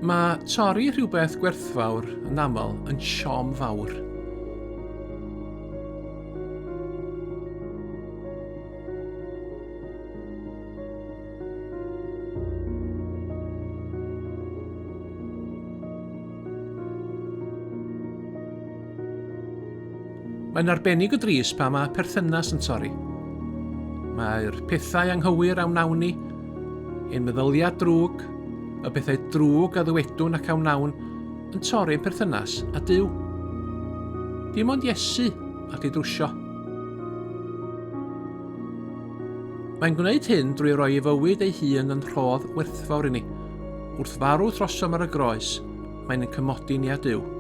Mae torri rhywbeth gwerthfawr yn aml yn siom fawr. Mae'n arbennig o drist pan mae perthynas yn torri. Mae'r pethau anghywir a wnawn ni, ein meddyliau drwg, y pethau drwg a ddywedwn ac a wnawn, yn torri ein perthynas â Duw. Dim ond Iesu all ei drwsio. Mae'n gwneud hyn drwy roi ei fywyd ei hun yn rhodd werthfawr i ni. Wrth farw trosom ar y groes, mae'n ein cymodi ni â Duw.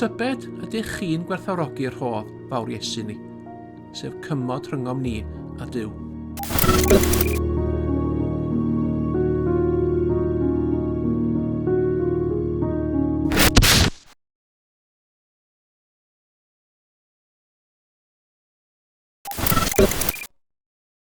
Tybed ydych chi'n gwerthfawrogi'r rhodd fawr Iesu ni, sef cymod rhyngom ni a Duw?